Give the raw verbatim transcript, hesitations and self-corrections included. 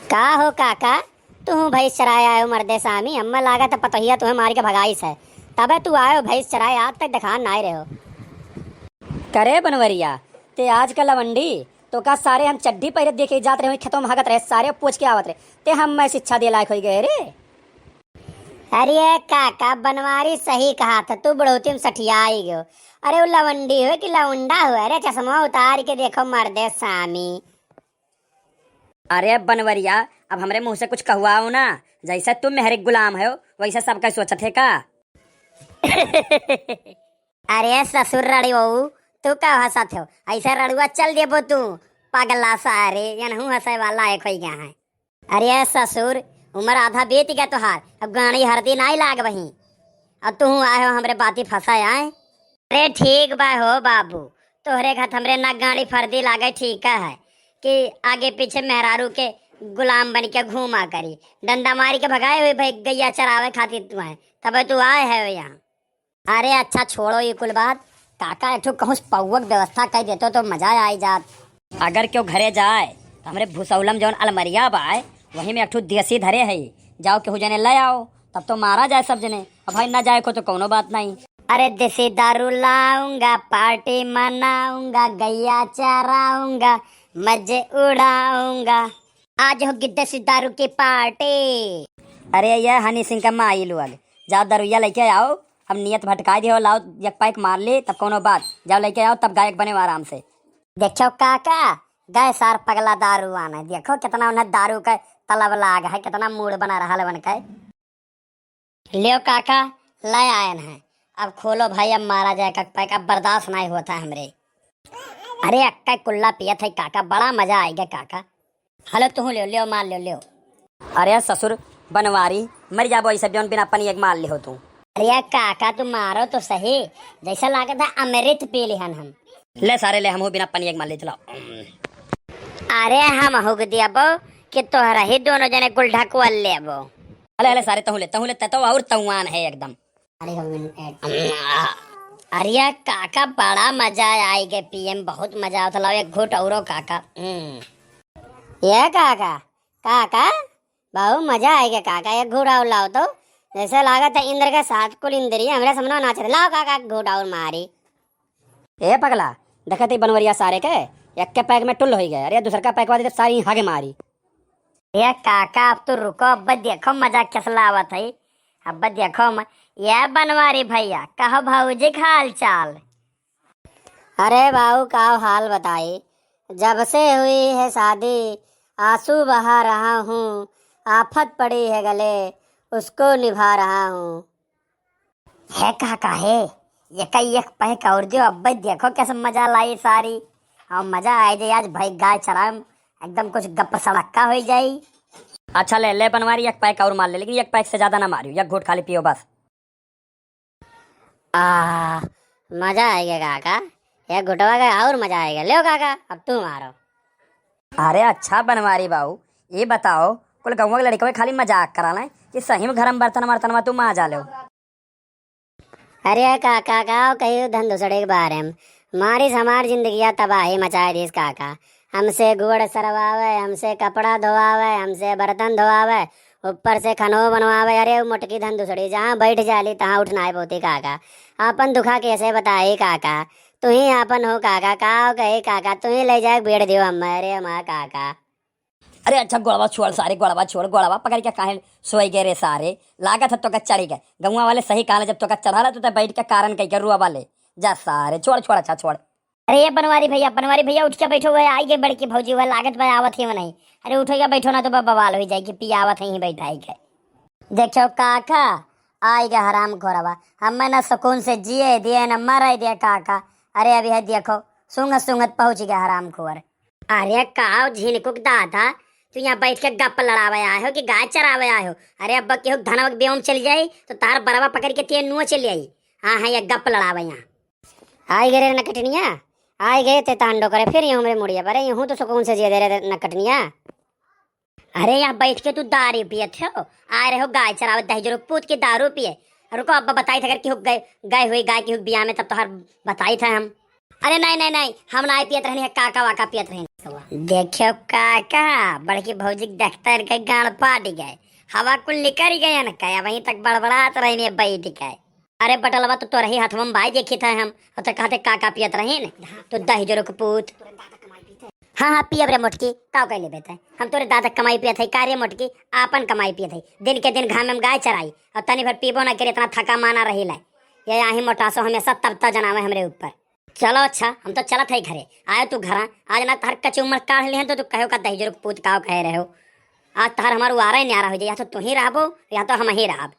का हो काका, तुहूँ भैंस चराए आयो मर्दे सामी? हम्मे लागत है पतोहिया तुहें मार के भगाइस है, तबे तू आयो भैंस चराए, आज तक देखान नाहीं रहो। करे बनवरिया, ते आज का लवंडी, तोका सारे हम चड्ढी पहिरे देखे जात रहे, खेतों में हगत रहे, सारे पूछ के आवत रहे, ते हम्मे शिक्षा दे लायक होइ गए रे। अरे काका, बनवारी सही कहा था, तू बुढ़ौती में सठियाई गयो। अरे वो लवंडी हो कि लवंडा हो? अरे चश्मा उतार के देखो मर्दे सामी। अरे बनवरिया, अब हमरे मुँह से कुछ कहवाओ ना, जैसे तुम मेहरे गुलाम हो, वैसे सबका सोचत है का? अरे ससुर रड़ुआ, तू का हंसत हो? ऐसे रड़ुआ चल देबो तू, पगला सारे, यनहू हंसे वाला एक होइ गया है। अरे ससुर, उमर आधा बीत गया तोहार, अब गाड़ी हरदी नाहीं लाग वहीं, अब तू आए हो हमरे बाती फंसाए आए। अरे ठीक बा हो बाबू, तोहरे घत हमरे ना गाड़ी फरदी लागे, ठीक है कि आगे पीछे मेहरारू के गुलाम बन के घूमा करी, डंडा मारी के भगाए हुए भाई गैया चरावे खातिर तू है, तबे तू आए है यहाँ। अरे अच्छा छोड़ो ये कुल बात, काका एक ठो कहूँ पौवा के व्यवस्था कर देतो तो मजा आई जात। अगर क्यों घरे जाए तो हमरे भुसौलम जौन अलमरिया बाय, वही में एक ठो देसी धरे है, जाओ केहू जने ले आओ, तब तो मारा जाए सब जने। अब भाई ना जाए को तो कौनो बात नहीं। अरे देसी दारू लाऊंगा, पार्टी मनाऊंगा, गैया चराऊंगा, मजे उड़ाऊंगा। आज होगी देसी दारू की पार्टी। अरे ये हनी सिंह का माई लोग, जाओ दरुइया लेके आओ, अब नियत भटकाई दियो, लाओ एक पैक मार ले, तब कौनो बात, जाओ लेके आओ, तब गायक बने आराम से। देखो काका, गए सार पगला दारू आने, देखो कितना उन्हें दारू का तलब लाग है, कितना मूड बना रहा है उनका। ल्यो काका, ले आयन है। अब खोलो भाई, अब मारा जाए का पैक, अब बर्दाश्त नाहीं होत है हमरे। अरे अक्का कुल्ला पियत है काका, बड़ा मजा आइगा काका। हलो तुहूँ ल्यो, ल्यो मार ल्यो, ल्यो। अरे ससुर बनवारी, मर जाबो ऐसे बियौन बिना पनिया के मार लिहो तू। अरे काका तू मारो तो सही, जैसा लागत है अमृत पी लिहन हम। ले सारे ले, हमहू बिना पनिया के मार ले, चलाओ। अरे हम हुक दियाबो कि तोहरा ही दोनों जने कुल ढकवा लेबो। अले, अले, सारे तहूँ ले, तहूँ ले, ते तो और तउआन है एकदम। अरे काका, बड़ा मजा आइगा पिए में, बहुत मजा आवत। लाओ एक घूट औरो काका। हम्म। ये काका, काका, बहुत मजा आइगा काका, एक घूट और लाओ तो। जैसे लागत है इंद्र के साथ कुल इंद्रिय हमरे सामने नाचत। लाओ काका, एक घूट और मारी। ए पगला, देखत ही बनवरिया सारे के, एक के पैक में टुल होइ गए। अरे दूसर का पैक वाले सारी हगे मारी। ए काका, अब तो रुको, अब देखो मजा कैसे लावत है। अब देखो म-, ये बनवारी भैया, कहो भौजी का हाल चाल? अरे बाबू, का हाल बताई, जब से हुई है शादी, आंसू बहा रहा हूँ, आफत पड़ी है गले, उसको निभा रहा हूँ। हे काका हे, ये कई एक पैक और दियो, अब्बे देखो कैसे मजा लाई सारी। और मजा आए जे आज भाई गाय चराम, एकदम कुछ गप सड़क्का होइ जाई। अच्छा ले, ले बनवारी, एक पैक और मार ले, लेकिन एक पैक से ज्यादा ना मारियो, एक घूट खाली पियो बस। आ, मजा आइगा काका, एक घुटवा का और मजा आइगा। ल्यो काका, अब तू मारो। अरे अच्छा बनवारी बाबू, ये बताओ, कुल गौवा के लड़िकवे खाली मजाक करालें कि सही में घर में बर्तन वर्तन में तू माजा लेव? अरे काका, का कहियो धन धुसड़े के बारे में, मारिस हमार जिंदगिया तबाही मचाए दिस काका। हमसे गुड़ सरवावे, हमसे कपड़ा धोवावे, हमसे बर्तन धोवावे, ऊपर से खनो बनवावे। अरे उ मोटकी धन धुसड़ी, जहाँ बैठ जाली तहाँ उठ नाय पोती काका। आपन दुखा कैसे बताई काका, तुही आपन हो काका, का कही काका, तुही ले जाए बेड़ दियो हमें। अरे हमार काका। अरे अच्छा गोड़वा छोड़ सारे, गोड़वा छोड़, गोड़वा पकड़ के काहे सोई गए रे सारे? लागत है तोका चढ़ी गए। गौवा वाले सही कहले, जब तोका चढ़ाला तो ते बैठ के कारण कही के रुआ वाले। जा सारे, छोड़, छोड़, अच्छा छोड़। अरे ये बनवारी भैया, बनवारी भैया उठ के बैठो, वह आई गए बड़की भौजी, वह लागत बा आवत ही नहीं। अरे उठो या बैठो ना तो बा-, बवाल होइ जाए कि पियावत है ही बैठाई के। देखो काका, आई गए हराम खोरवा, हमें ना सुकून से जिए दिए ना मरे दिए काका। अरे अभी है देखो, सूंघत सूंघत पहुँच गए हराम खोर। अरे काव झिनकुक दादा, तू यहाँ बैठ के गप लड़ावे आए हो कि गाय चरावे आए हो? अरे अब केहू धनवा के बेव में चल जाई तो तार बरवा पकड़ के ते नुआ चल आई। हाँ हाँ, ये गप लड़ावे यहाँ। आई गए रे नकटनिया, आई गए ते तांडो करे फिर यूं हमरे मुड़िया पर, यूं तो सुकून से जिए दे रे नकटनिया। अरे यहाँ बैठ के तू दारू पियत हो, आ रहे हो गाय चरावे, दही जरूर पूत के दारू पिए। रुको, अब बताई था अगर केहू गए, गए हुए गाय केहू बियाह में, तब तोहर बताई था हम। अरे नहीं नहीं नहीं, हम ना पियत रहनी है, काका वाका पियत रहनी। देखियो काका, बड़की भौजी के देखते इनके गांड फाट गए, हवा कुल निकल गए इनके, वहीं तक बड़बड़ात रही बैठ गए। अरे बटलवा तो तोरे ही हथवा में बाई देखी थे हम, और तो कहते काका पियत रही ने, तो दहिजरो के पूत। हाँ हाँ पियब रे मोटकी, ताव कह लेबे ते, हम तोरे दादा के कमाई पियत है का रे मोटकी, आपन कमाई पियत है, दिन के दिन घाम में गाय चराई, और तनी भर पीबो ना करे, इतना थका माना रही ला, ये आही मोटासो हमेशा तब तब जनावे हमरे ऊपर। चलो अच्छा, हम तो चलत है घरे। आयो तू घरा, आज ना तहर कच्ची उम्र काढ़ लिहन तो तू कहो का दहिजरो के पूत काव कहे रहे हो। आज तहर हमार वारे न्यारा हो जाए, या तो तू ही रहबो या तो हम ही रहब।